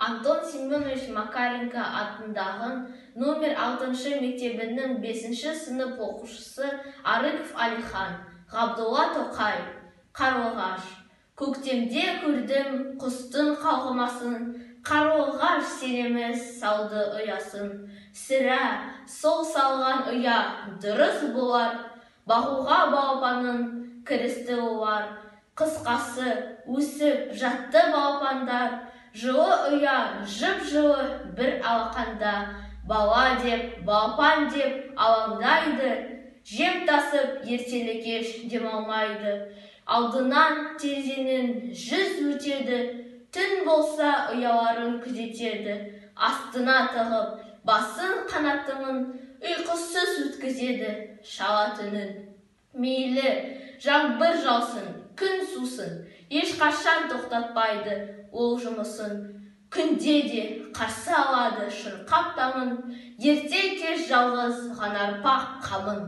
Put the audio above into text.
Антон Семенович Макаренко атындағы номер 6 мектебінің 5 сынып оқушысы Арыков Алихан. Ғабдолла Тоқай. Қарлығаш. Көктемде көрдім құстың қалғымасын, қарлығаш сен емес салды ұясын. Сірә, сол салған ұя дұрыс болар, бағуға балапанын кірісті олар. Қысқасы, өсіп жатты балапандар, жылы ұя жып-жылы бір алақанда. Бала деп, балапан деп алаңдайды, жем тасып ертелі-кеш демалмайды. Алдынан терезенің жүз өтеді, түн болса ұяларын күзетеді. Астына тығып, басын қанатының, ұйқысыз өткізеді шала түнін. Мейлі, жаңбыр жаусын, күн сусын, ешқашан тоқтатпайды ол жұмысын. Күнде де қарсы алады шырқап таңын, ерте кеш жалғыз ғана ұрпақ қамын.